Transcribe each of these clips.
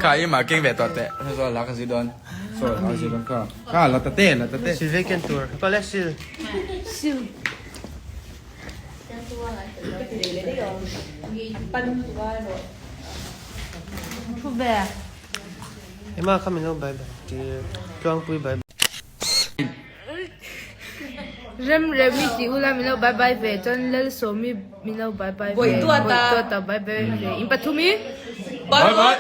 Kha i mah keng ve tawh teh. Saw la ka zir dawn. Saw la ka zir dawn kha. Kha la ta te la ta te. Sil ve ken tur. Kawle sil. Sil. Thu ve. Emma kha min lo bye bye tir. Tluangpui bye bye. Rem Remi tih ula min lo bye bye ve chuan Lalsawmi min lo bye bye ve Bawihtuata bye bye ve in pathum i Bye bye.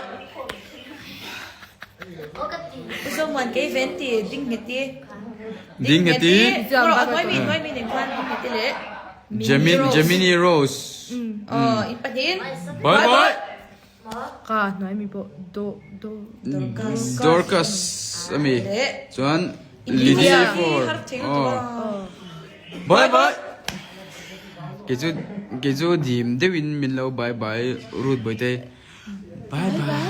U Zomuan kei ven ti ding nghet i. Ding nghet i. Hnuai mi nen khan ding nghet i leh. Gemini Rose. Aw in pahnihin. Bye bye. Ka hnuai mi pawh do do Dorcas. Dorcas ami chuan Lydia for aw bye bye kei chu kei chu dim deuhin min lo bye bye Ruth Bawihte bye bye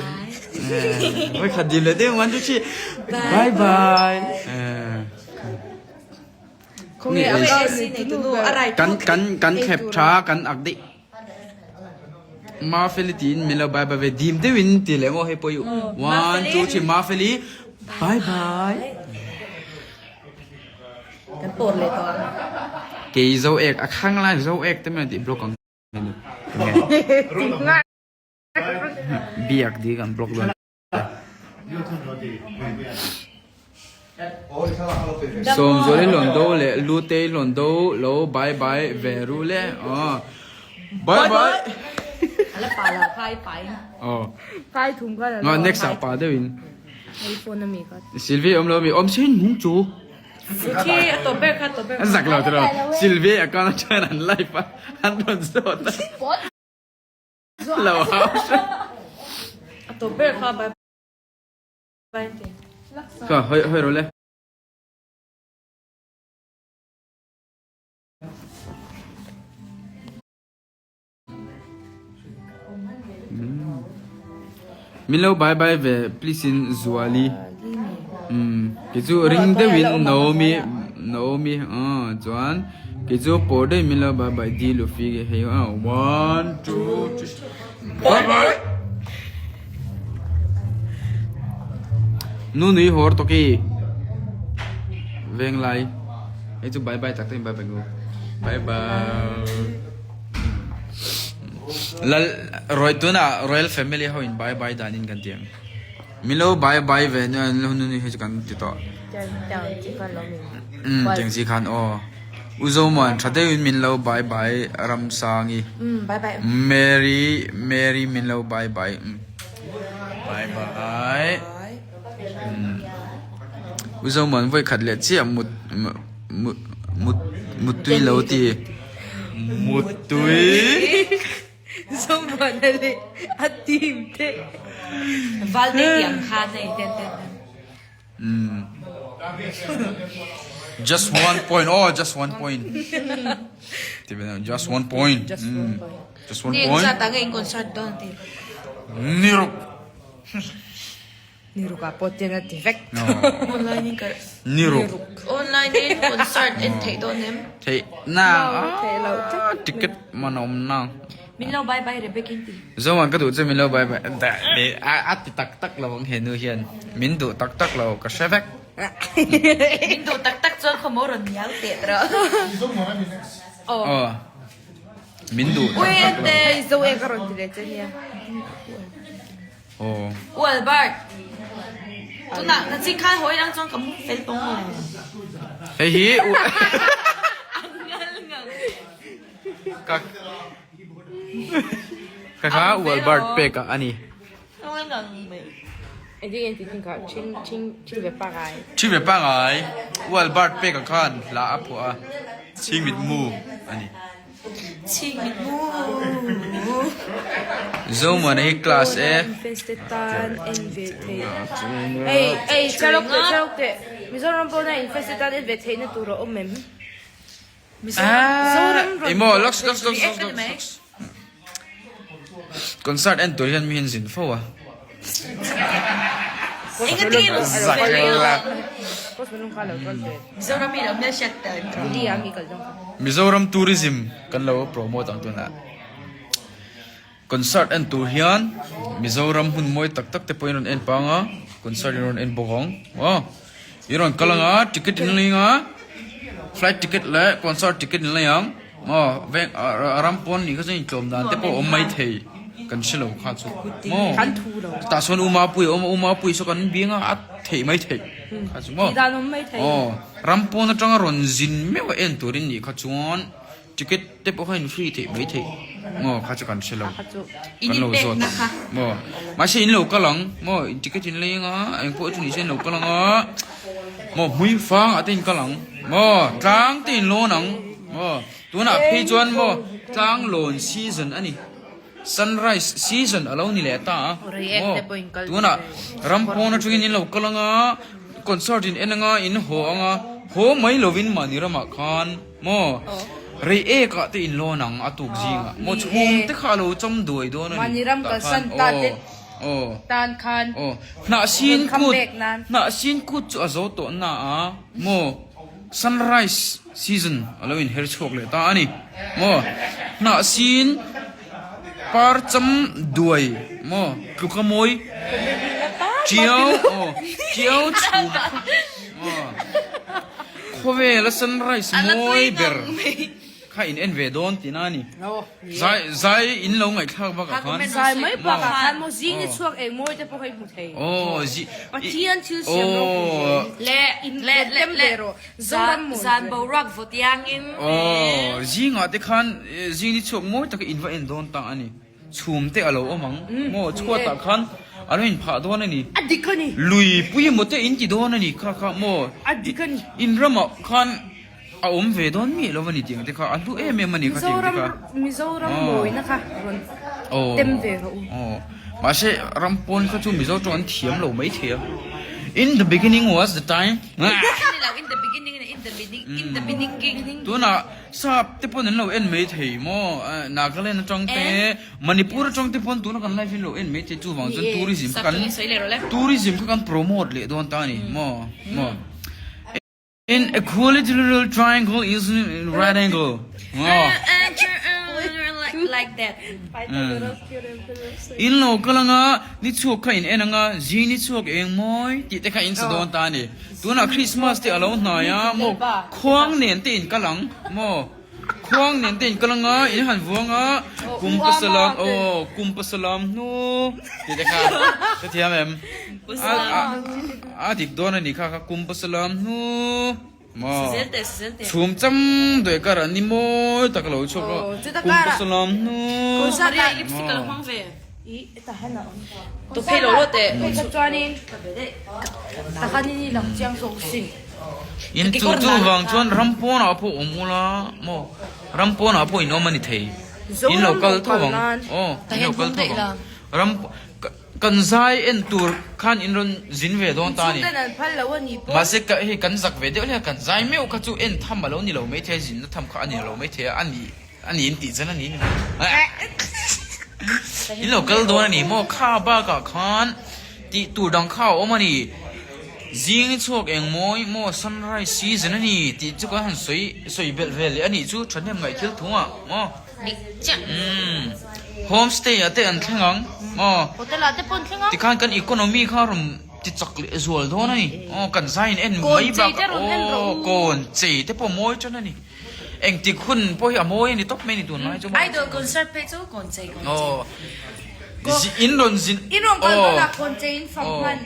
vawi khat dim leh deuh man chu chi bye bye kan kan kan thlep tha kan ak daih. Mafeli tiin min lo bye bye ve dim deuhin ti leh maw hei pawh hi one two three Mafeli bye bye Kan pawr leh tawh ang. Kei zo ek a khang lai zo ek te mai tih block ang biak di kan block dawn. Sawmzuali Hlawndo leh Lutei Hlawndo lo bye bye ve ru le aw bye bye aw nga next ah pa deuh in Sylvia awm lo mi awm sin mung chu a zak lo tiraw Sylvia account atang an live a an rawn zawt a. Lo hau hre. A tawp ber kha bye bye ti. Kha hoi hoi ro le. Min lo bye bye ve please in Zuali. Umm kei chu ring deuhin Naomi Naomi aw chuan kei chu pawr deuhin min lo bye bye di Luffy ke hei aw one two three bye bye Nu nui hawr tawki veng lai hei chu bye bye tak takin bye bye ngu bye bye Lal Roy tunah Royal family ho in bye bye danin kan ti ang. Min lo bai bai ve nia an lo nuni hi chu kan ti tawh. Umm tiang chi khan aw. U Zomuan tha deuhin min lo bai bai Ramsangi. Mary Mary min lo bai bai umm bai bai. U Zomuan vawi khat leh chiah mut mut mut muttui lo ti. Muttui. Zomuana leh a team te. Valte tiang khan hei te te. Just one point oh just one point. Ti ve just one point. Just one point. Just one point. Ni engzat ah nge in concert dawn ti. Niruk. Niruk ah pawh tian a ti vek. Online in ka Niruk. Online in concert en theih dawn em? Theih nang ah ticket man a awm nang. Min lo bye bye Rebecca in ti. Zoman ka duh chu min lo bye bye dah leh a a ti tak tak lo ang he nu hian min duh tak tak lo ka hre vek. Min duh tak tak chuan khawmaw rawn nial teh tawh. Aw. Min duh tak tak lo. Hei zo e ka rawn ti leh che nia. Aw. U Albert, tunah na ching khan hawi lang chuan ka mu fel tawng lo. Hei hi u Ka ka kha U Albert pek a ani. Ching ve pangai. U Albert pek a khan hla a phuah a ching mit mu ani. Chhingmit mu. Zomuana hi class e. Emaw lawks lawks lawks lawks lawks. Concert en tur hian mi hian zin fo a. Mizoram tourism kan lo promote ang tunah. Concert en tur hian Mizoram hmun mawi tak tak te pawh in rawn en pang a, concert in rawn en bawk ang aw. I rawn kal ang a, ticket in lei ang a, flight ticket leh concert ticket in lei ang maw veng a ram pawn nih kha chuan intlawm dan te pawh a awm mai thei kan hre lo kha chu maw. Chutah chuan U Mapuii a awm a, U Mapuii saw kan biang a, a theih mai theih kha chu maw. Aw ram pawn atanga rawn zin meuh a en turin nih kha chuan. Ticket te pawh kha in free theih mai theih maw kha chu kan hre lo kan lo zawt ang maw mahse in lo kal ang maw in ticket in lei anga eng pawh chu ni se in lo kal anga maw hmui fang ah te in kal ang maw tlang te in lawn ang maw tunah phei chuan maw tlang lawn season a ni sunrise season a lo ni leh ta a maw tunah ram pawn atangin in lo kal anga concert in en anga in haw anga haw mai lovin mahni ramah khan. Maw? Rei ek ah te in lawn ang a tuk zing ah. Maw chhung te kha a lo cham duai dawn a ni. Mahni ram kalsan ta te tan khan Hnah sin kut hnah sin kut chu a zo tawh na a maw sunrise season a lo in her chhuak leh ta a ni. Maw hnah sin par cham duai maw tluka mawi tiau aw tiau chhum kha maw. Khawvel a sunrise mawi ber kha in en ve dawn tihna a ni. Zai zai in lo ngaihthlak bakah khan. Zai mai bakah khan maw zing ni chhuak eng mawi te pawh kha i hmu thei. Aw zi Pathian thil siam ropui zel. Le In le le tem le ve rawh. Zoram mawi zan boruak vawt iangin. Aw zingah te khan zing ni chhuak mawi taka in va en dawn ta a ni. Chhum te a lo awm ang maw chhuatah khan a lo inphah dawn a ni. A dik a ni. Lui pui emaw te in ti dawn a ni kha kha maw. A dik a ni. In ramah khan a awm ve dawn miah lo a ni tiang te kha a hlu em em a ni kha tiang te kha. Mizoram mawina kha rawn tem ve rawh u. Aw mahse ram pawn kha chu Mizo tawng an thiam lo mai thei a. In the beginning was the time. Ni lo in the beginning in the in the beginning. Tunah Sap te pawn an lo en mai thei maw? Nagaland atang te, Manipur atang te pawn tuna kan live in lo en mai thei chuvang chuan tourism kha kan tourism kha kan promote leh dawn ta a ni maw? Maw? In equilateral triangle is in right angle. Maw? Like that. In lo kal anga ni chhuak kha in en anga zing ni chhuak eng mawi tih te kha in sa dawn ta a ni. Tunah Christmas te a lo hnai a maw khuang nen te in kal ang maw khuang nen te in kal ang a in han vuang a kum pasalam aw kum pasalam hnu tih te kha hrethiam em a a dik dawn a ni kha kha kum pasalam hnu maw chhum cham dawi kar a ni mawi tak a lo chhuak a kum pasalam hnu maw. In chu chu vang chuan ram pawnah pawh awm ula maw ram pawnah pawh in awm a ni thei in lo kal tho ang aw in lo kal tho ang ram kan zai en tur khan in rawn zin ve dawn ta a ni mahse hei kan zak ve deuh hle a kan zai meuh kha chu en tham a lo ni lo maithei a zinna tham kha a ni lo maithei a a ni. A ni in tih chuan a ni ni mai. In lo kal dawn a ni maw? Kha bakah khan tih tur dang kha a awm a ni. Zing i chhuak eng mawi maw sunrise season a ni tih chu kan han sawi sawi belh ve leh a nih chu thahnem ngaih thil thung ah maw? Umm homestay ah te an thleng ang maw? Tikhan kan economy kha rawn ti chak leh zual dawn a ni. Aw kan zai in en mai bakah aw kawn chei te pawh mawi tan a ni. Engtik hun pawh hi a mawi a ni tawp mai a ni tunlai chu maw. Idol concert phei chu kawn chei kawn chei. In rawn zin In rawn kal dawn ah kawn chei in fang hman.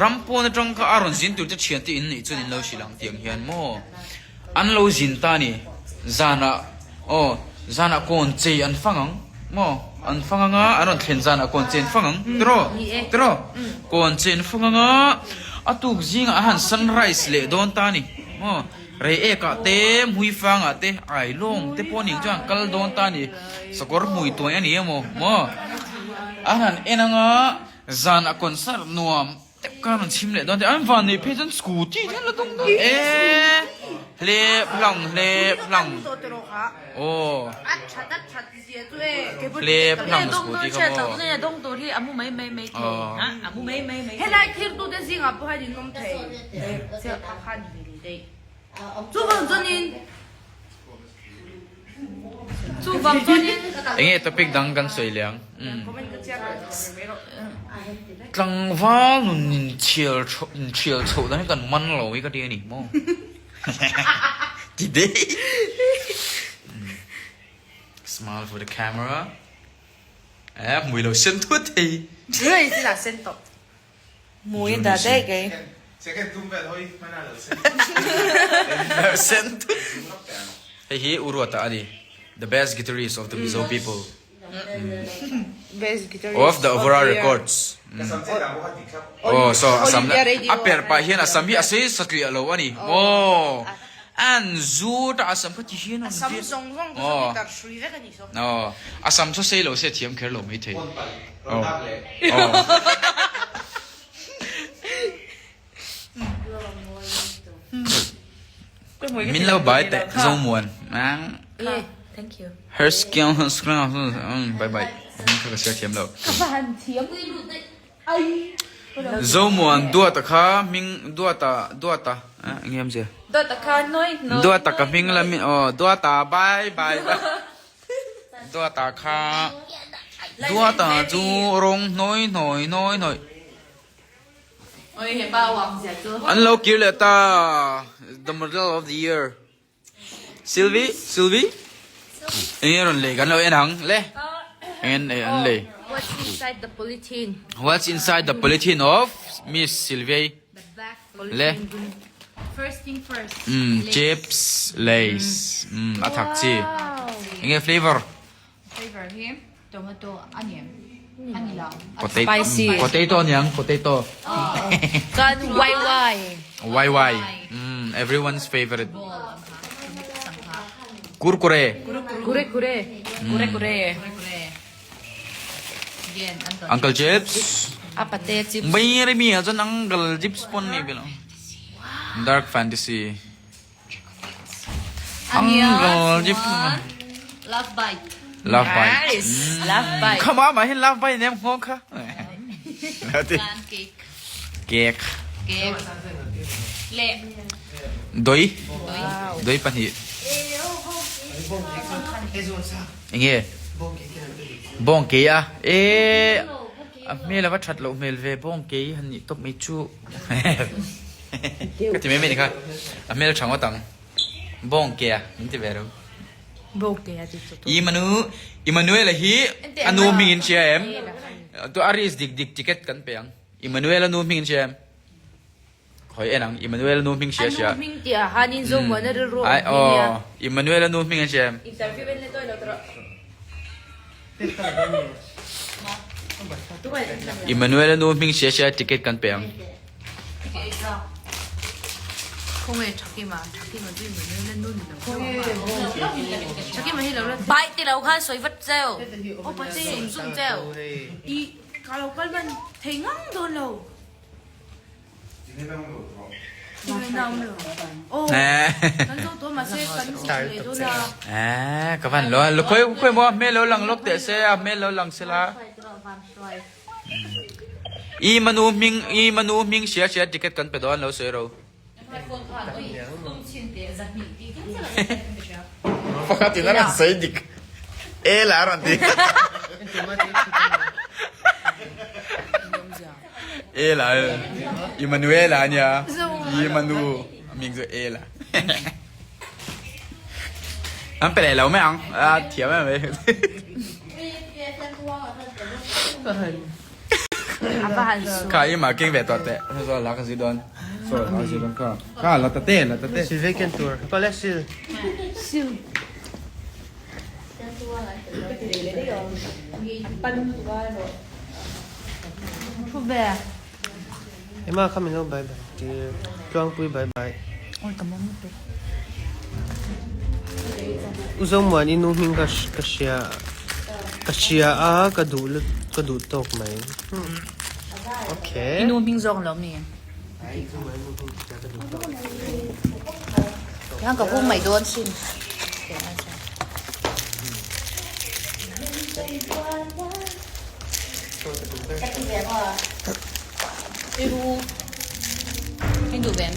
Ram pawn atang kha a rawn zin tur te thian te in neih chuan in lo hrilh ang tiang hian maw. An lo zin ta a ni. Zanah aw zanah kawn chei an fang ang maw. An fang anga an rawn thlen zanah kawn chei an fang ang tiraw tiraw. Kawn chei an fang anga a tuk zingah a han sunrise leh dawn ta a ni maw. Rei ekah te, hmui fangah te, ai lawng te pawh ning chuan kal dawn ta a ni. Sakawr hmui tuai a ni emaw maw? An han en anga zan a concert nuam tep khan an chhim leh dawn te. An van neih phei chuan scooty te an la dawng dawn e. Hlep hlang hlep hlang. Aw. Hlep hlang scooty kha maw. Aw. Helai thirtute zingah pawh hian in awm thei. Chuvang chuanin. Chuvang chuanin. Enge topic dang kan sawi leh ang. Tlangval nun inchhial inchhial chhoh dan hi kan man lo hi ka ti a ni maw? Ti daih. Smile for the camera. Eh hmui lo sen thut thei. Hei thil ah sen tawh. Hmui dah daih kei. Second tum vel hawi hman a lo sen. Sen thut. Hei hi U Ruata a ni. The best guitarist of the Mizo people. Best guitarist Of the Avora Records. Oh so a sam a per pah hian a sam hi a sei satliah lo a ni. Aw an zu ta a sam kha ti hian a sam zawng zawng te chu guitar hrui vek a ni saw. Aw a sam chu sei lo se thiam kher lo mai thei. Aw aw. Min lo bai teh Zomuan. Thank you. Her skill her skill bye bye. Ka ka share thiam lo. Ka va han thiam. Ai. Zomuan duata kha hming duata duata eng em zia. Duata kha noi noi. Duata ka hming la min oh duata bye bye. Duata kha duata chu rawng hnawi hnawi hnawi hnawi. An lo kir leh ta the model of the year Sylvie Sylvie enge rawn lei kan lo en ang le eng en an lei What's inside the polythene? What's inside the polythene of Miss Sylvie? The black Le. polythene. First thing first. Mm, chips, lays. Mm, a thak chi. Enge flavor? Flavor hi tomato a ni em? A ni lo. Potato. Spicy. Potato aniang, potato. Chuan YY. YY. Mm, everyone's favorite. Kurkure. Kure kure. Kure kure. Uncle Chips. A pate chips. Mai remi a chuan Uncle Chips pawn nei bel. Dark Fantasy. Uncle Chips. Love bite. Love bite. Nice. Love bite. Come on, mah hin love bite nem ngawng kha. Cake. Cake. Cake. Le. Doi. Doi pahnih. Enge? Bawng kei a. E a hmel a va that loh hmel ve bawng kei han nih tawp mai chu. Ka ti mai mai ni kha. A hmel tha ngawt ang. Bawng ke a min ti ve ro. Bawng ke a ti chu tu. Imanu Immanuel hi a nu hming in hria em? Tu Aris dik dik ticket kan pe ang. Immanuel a nu hming in hria em? Khawi en ang Immanuel a nu hming hria hria. A nu hming tih ah hanin Zomuana rilru Ai awm hming nia. aw Immanuel a nu hming in hria em? Interview en le tawi lo tawh. Immanuel a nu hming hria hria ticket kan pe ang. Bai ti lo khan sawi vat cheu. Sum sum cheu. Eh, ka van lo lo khoi khoi mo hmel lo lang lok teh se a hmel lo lang sela. I manu hming i manu hming hria hria ticket kan pe dawn lo sawi ro. Pakhat in a rawn sawi dik e la a rawn ti. E la Emmanuela ania i manu hming chu e la. An pe leh lo mai ang a thiam em mai. Kha i mah keng ve tawh teh. Saw la ka zir dawn. Saw la ka zir dawn kha. Kha la ta te la ta te. Sil ve ken tur. Ka le sil. Sil. Thu ve. Emma kha min lo bye bye tir. Tluangpui bye bye. Oi ka mawm lutuk. U Zomuan i nu hming ka ka hria ka hria a ka duh lut ka duh tawk mai. Okay. I nu hming zawk lo mi? Tiang ka hung mai dawn sin. Iru in duh ve em?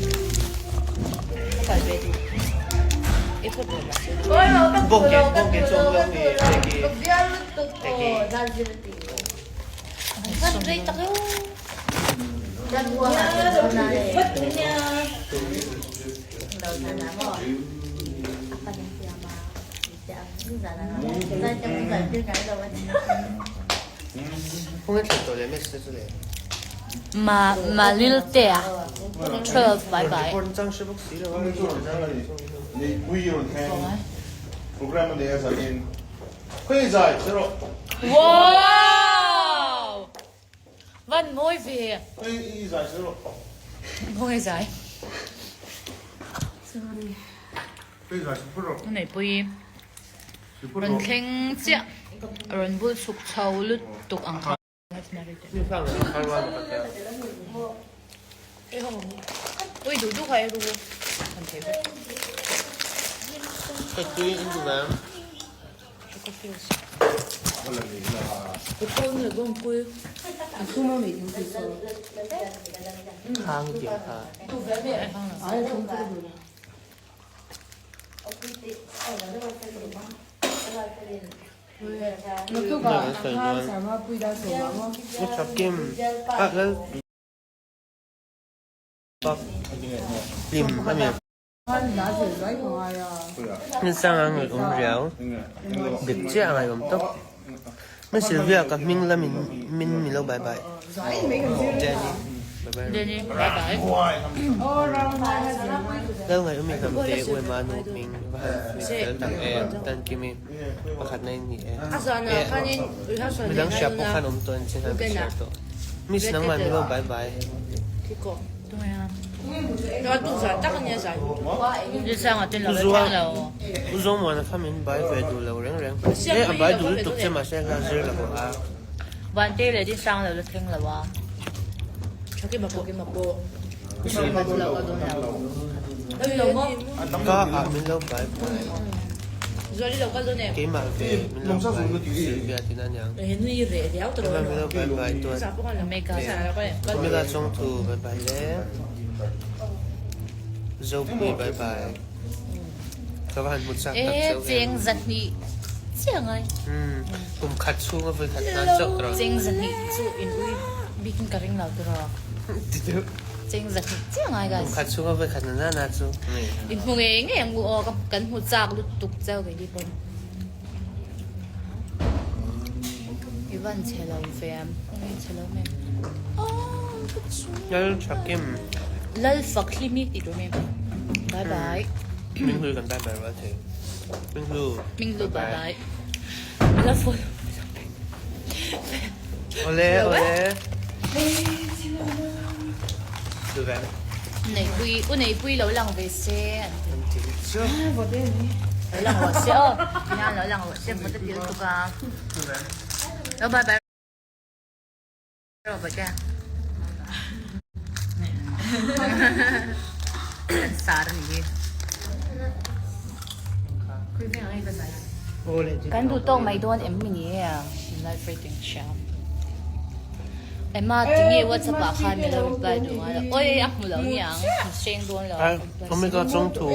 Ka kal ve duh. Bawngke bawngke chu awm lo nge Peki Peki. Khawnge thlen tawh leh message chu le. Ma ma lil te a 12 bye bye. Wow! Van mawi ve. Mawi zai. Neipui rawn thleng chiah rawn bul chhuk chho lutuk ang kha. Ui duh duh kha e ru kan thei vek. Hminsanga ngaihawm riau, dik chiah a ngaihawm tawp. Min Sylvia ka hming lamin min mi lo bye bye. Jenny bye bye. Jenny bye bye. Lo ngaihawm i hnam te uaima nu hming va han hming fel tak em tan kimi pakhat na in ni e. Midang hria pawh khan awm tawh an chin han ka share tawh. Miss nangmah mi lo bye bye. U Zomuana kha min bai ve duh lo reng reng. E a bai duh lutuk che mahse hla zir lo a. Vante leh din sang lo la thleng lo a. Ka ah min lo bai buai. Keimah ve min lo bai Sylvia tin a niang. Keimah min lo bai bai tuan. Omega chawngthu bye bye le. Zopui bye bye. Ka va han hmu chak tak chauh em. Cheng zahnih chiah ngai. Umm kum khat chhung a vui khat nan chauh tawh. Cheng zahnih chu in ui bikin ka ring lo tawh. Cheng zahnih chiah ngai guys. Kum khat chhung a vui khat na na na chu. In hmu ngei ngei ang u aw kan hmu chak lutuk chauh kei ni pawn. I van chhe lo ve am. Kawng i chhe lo mai. Lal tha kim. Lal fak hlim i tih tur mai. Bye bye. Ming hlu kan bye bye rual thei. Ming hlu. Ming hlu bye bye. La follow. Ole ole. Duh ve. Neihpui u Neihpui lo lang ve se an ti. An ti chu. Lo lang rawh se aw. Nia lo lang rawh se vawt a ti lutuk a. Lo bye bye rawh vawt e. An sar a nih hi. Kan duh tawk mai dawn em mi ni e live rating hria Emma tinge whatsapp ah khan min lo reply duh ngai lo oi a hmu lo niang hmu seng dawn lo Omega chawng thu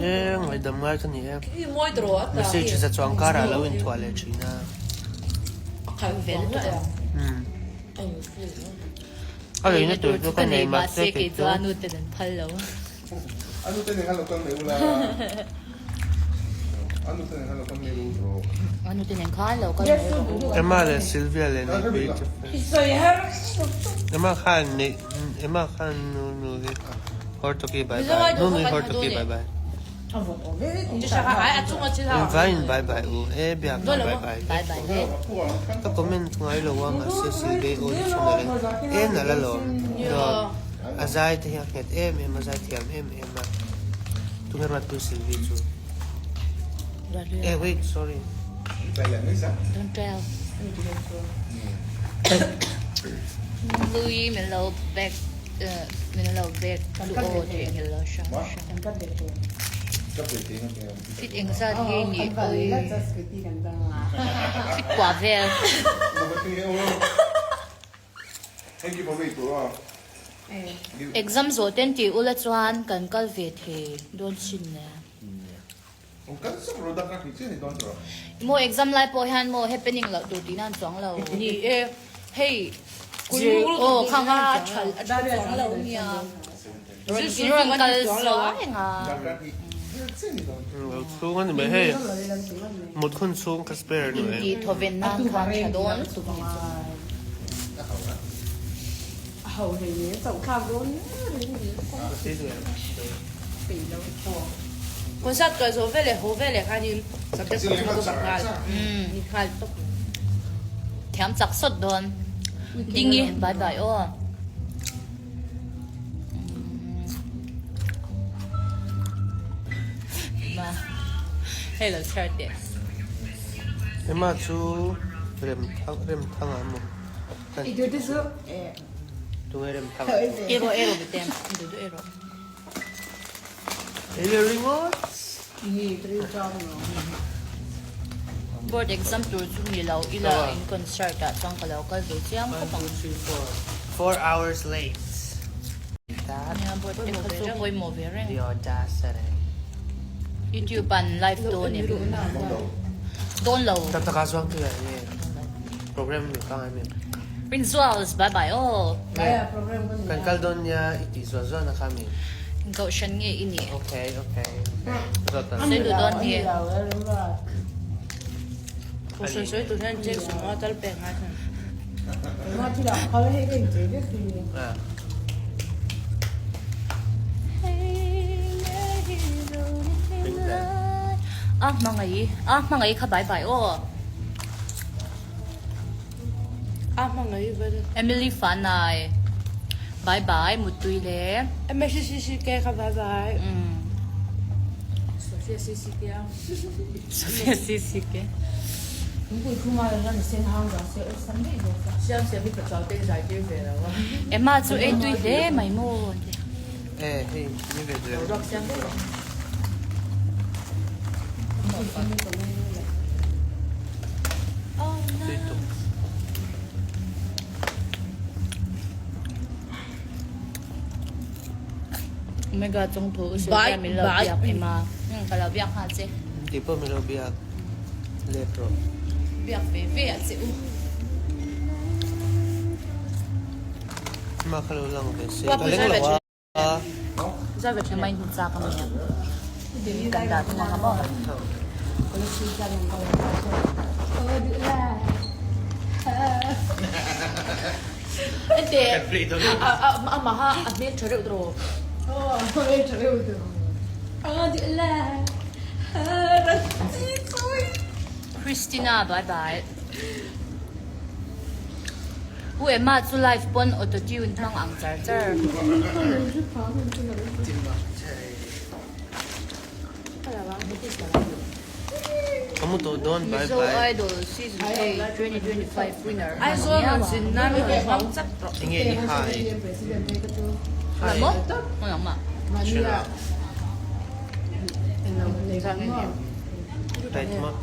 e ngaihdam ngai ka ni e message za chuang karah lo inthuah leh thin a a leina tur chu ka nei mahse kei chu anu ten an phal lo. Anu te nen khan lo kal mai ula. Anu te nen khan lo kal mai u. Anu te nen khan lo kal mai rawh u. Emma leh Sylvia leh Neihpuii chu Emma khan Neih Emma khan nu nu hi Hortoki bye bye nu nui Hortoki bye bye Invai in bye bye u e biak ah bye bye Bye bye le. Ka comment ngai lo a mahse Sylvia aw hi chu nalh e nalh alawm dawt. A zai te hi a nghet em em a, zai thiam em em a. Tunge Ruatpui Sylvie chu? Eh wait, sorry. Don't tell. Lui min lo back min lo back chu aw tih ngil lo hrang hrang. Fit engzat nge nih ui. Fit kua vel. Exam zawh ten tih ula chuan kan kal ve thei dawn chin le. Maw exam lai pawh hian maw happening loh tur tihna an chuang lo. Ni e, hei aw khang kha a tha a tha chuang lo nia. Rawn in rawn kal suai ang a. Lo chhung a ni mai hei mut hun chhung ka spare a ni mai. Intih thawven nan khan tha dawn lutuk a ni chu. Concert kal zawh veleh haw veleh khanin subject pakhat ka bak nghal ni nghal tawp. Thiam chak sawt dawn. Dingi bye bye aw. Ma hei lo chhiar teh. Emma chu Remthang Remthanga maw? Tunge Remthanga chu? Ei rawh ei rawh Bete, duh duh ei rawh. Ei leh ringawt. Board exam tur chu ni lo ila in concert ah chuan ka lo kal ve chiang khawp ang. 1, 2, 3, 4. 4 hours late. Nia board te kha chu pawimawh ve reng. The audacity. YouTube an live dawn em? Dawn lo. Tak tak a zuang tu ya nge program mi ka ngai mi. Rinzuals bye bye aw. Kan kal dawn nia i tih zuan zuan a kha mi. Kohhran nge i nih? Okay okay. Zawt ang. Sawi duh dawn nge? Kohhran sawi tur hian check sum a tal pek ngai thung. A hmangaih a hmangaih kha bye bye aw. A hmangaih va ni. Emily Fanai bye bye Muttui le. MSCCK kha bye bye. Sophia CCK a. Sophia CCK. Thingpui khuma ran sen hang zah se awlsam daih zawk a. Siam siam hi pachuau te in zai tir ve lo a. Emma chu ei tui hle mai maw. Eh hei ni ve duh em. Boruak siam daih rawh. Tui tuk. Omega chawngthu u Sylvia min lo biak em a. Ka lo biak nghal che. Kei pawh min lo biak let rawh. Biak ve ve a che u. Mah kha lo lang ve se. Ka leng lo a. Mai hnu chak a mi a. Kan dah thung ang a maw? Ente amaha a hmel tha reuh tawh. Christina bye bye. U Emma chu live pawn auto tune hmang ang char char. Ka mu tawh dawn bye Mizo bye. Idol season 8 2025 winner Aizawl rawn zin nan rawn hmang chak tawh. Enge i hai? Hai maw? Nangmah. Hria. Tight maw?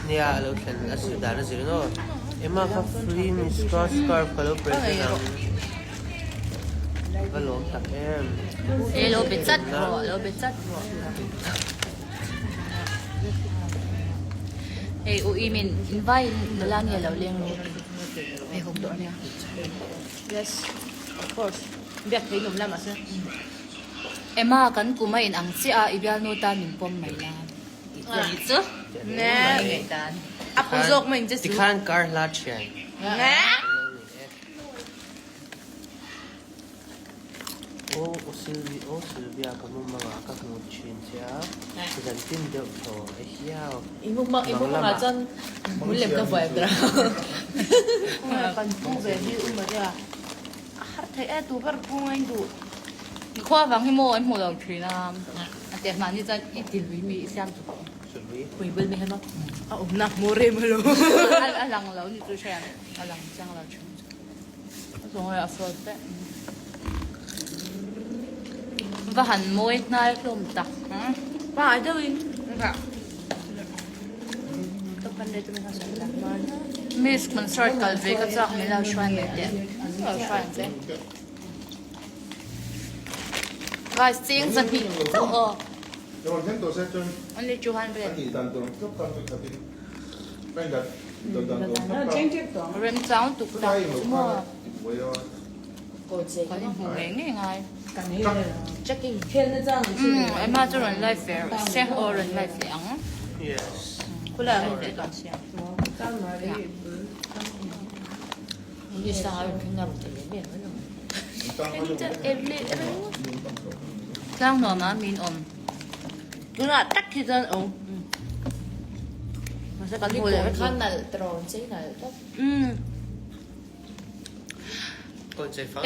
Nia a lo thlen a zir dan a zir in aw Emma kha free miska scarf ka lo present ang. Ka lawm tak em. E lo be chat rawh, lo be chat rawh. Hei u i min invai nula nge lo leng ru. Hei hawk tawh ania. Yes, of course. Biak thei nawm la mahse. Emma kan kum a in ang chiah a i bialnu tan min pawm mai la. Tih chu a ni chu. Ne. A phu zawk mai in che su. Tikhan kar hla thian. Ne. Aw aw Sylvie aw Sylvia ka mumangah ka hmu thin che a, zan tin deuh thaw e hiau. I mumang i mumangah chuan hmul lem ka vuai ber a. Kan pu ve hi u Maria a har thei e tu ber pu ngain duh. I khua vang hi maw an hmu lo thin a, a teh mahni chuan i ti lui mi i siam chu. Sylvie. Pui bul mi he maw. A awmna hmu rem alo. A lang lo ni chu hriat a lang chiang lo thin chu. A zawng a fraud vek. Va han mawi hnai hlawm tak. Pa ai deuhin. Miss concert kal ve ka chak min lo hruai mai teh. Lo hruai ang che. Guys cheng 200 chauh aw. Only 200. Remchang tuk tak chu maw. Kan inhmu ngei ngei ngai. Emma chu rawn live ve rawh se aw rawn live leh ang. Khulai a rawn siam. Tlang nuam ah min awm. Tunah tak hi chuan awm. Mahse kan hmu leh Kha nalh tawh chei nalh tawp.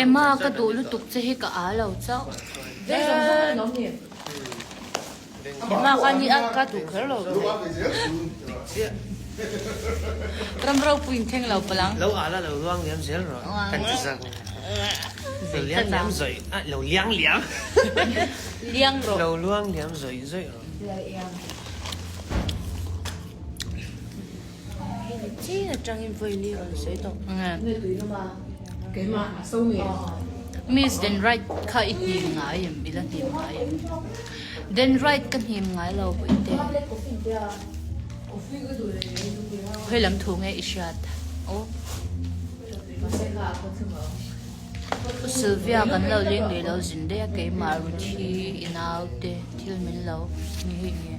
Emma ka duh lutuk che hi ka aa lo chauh. Emma kha ni a ka duh kher lo che. Ram ropui in thleng lo palang. Lo ala lo luang liam zel rawh kan ti zak. Lo liang liam zawih a lo liang liam. Liang rawh. Lo luang liam zawih zawih rawh. Hei chin atangin vawi li rawn sawi tawh. Miss Denright kha i hnim ngai em? I la hnim ngai em? Denright ka hnim ngai lo Puite. Khawi lam thu nge i hriat? Aw. Pu Sylvia kan lo leng leh lo zin daih a keimah Ruthi i naute thil min lo ni hi nge.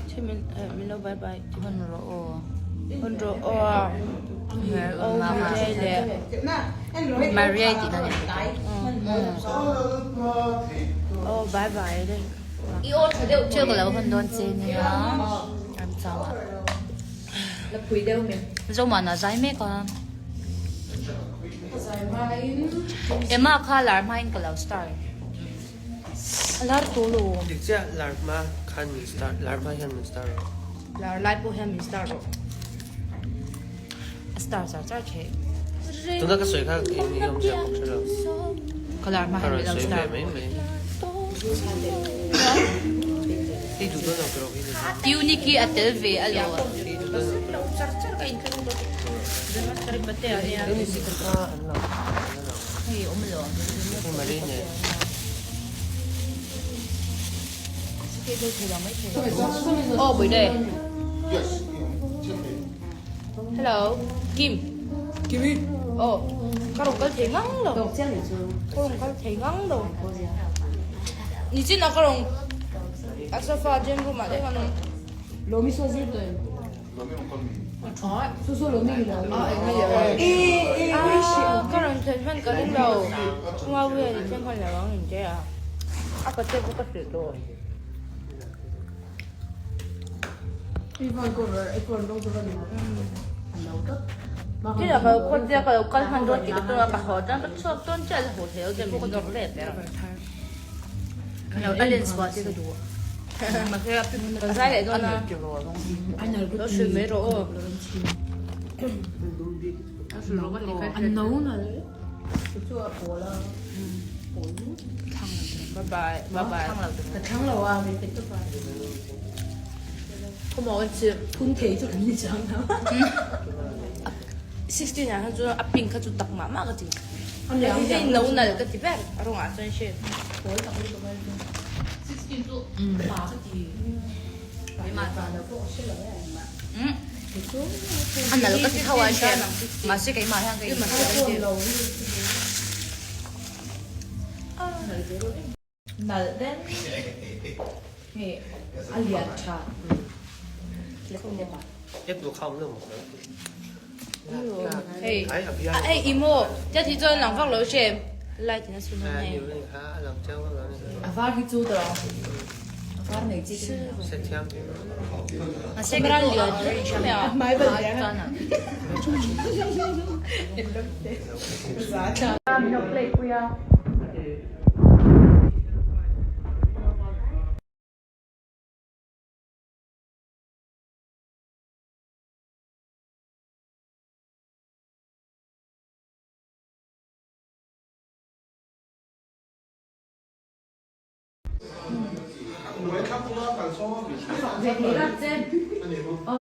Thil min min lo bye bye. Hun rawh aw. Hun rawh aw. Aw Maria leh Maria tih na ni. Aw bye bye le. I aw tha deuh thil ka lo hawn dawn che nia. Ramchang ah. Zomana zai mek a. Emma kha lar hmain ka lo star. A lar tawh lo. Dik chiah lar hma khan min star lar hma hian min star rawh. Lar lai pawh hian min star rawh. A star char char thei. Tuna ka sawi kha eng nge awm zia pawh ka hre lo. Ka lar hma Ka hian rawn min lo sawi ve star. mai mai. I duh dawn lo ka rawh hi ni. Tuniki a tel ve a lo. I duh dawn lo ka rawh. Hei awm lo. Oh bui đây. Hello, Kim. Kimi. Oh, ka rong kal thei ngang lo. Ka rong kal thei ngang lo. Ni chin a ka rong a sofa gym room ah te khan Lomi so zir toi. Su su lomi lo. Ah, ka rawn thlen hman ka ring lo. Chunga wi a ni thleng hman lo ang in che a. A ka che pawh ka hrilh tawh. Thil a kal kawt tia ka lo kal hman dawn tih ka tum a, ka haw chuan ka chhuak dawn chiah la haw thei lo chuan ka nawr let ber. A len chhuah te ka duh. Ka zai leh dawn a. Lo hrilh mai rawh aw. Bye bye. Bye bye. 16 ah khan chuan a pink kha chu tak mah mah ka ti. Hei no nal ka ti ber a rawngah chuan hre. 16 chu pa ka ti. A nal ka ti tho a hre. Mahse keimah hian ka inhre. Nalh den hei a lian tha Hei hei imo tia thi chuan lang vak lo hre light in a sun dawn hei. A var hi chu tawh a var nei chi chu Mahse ka lian Mai bal lian. Min lo play pui a. Ve thei rap che.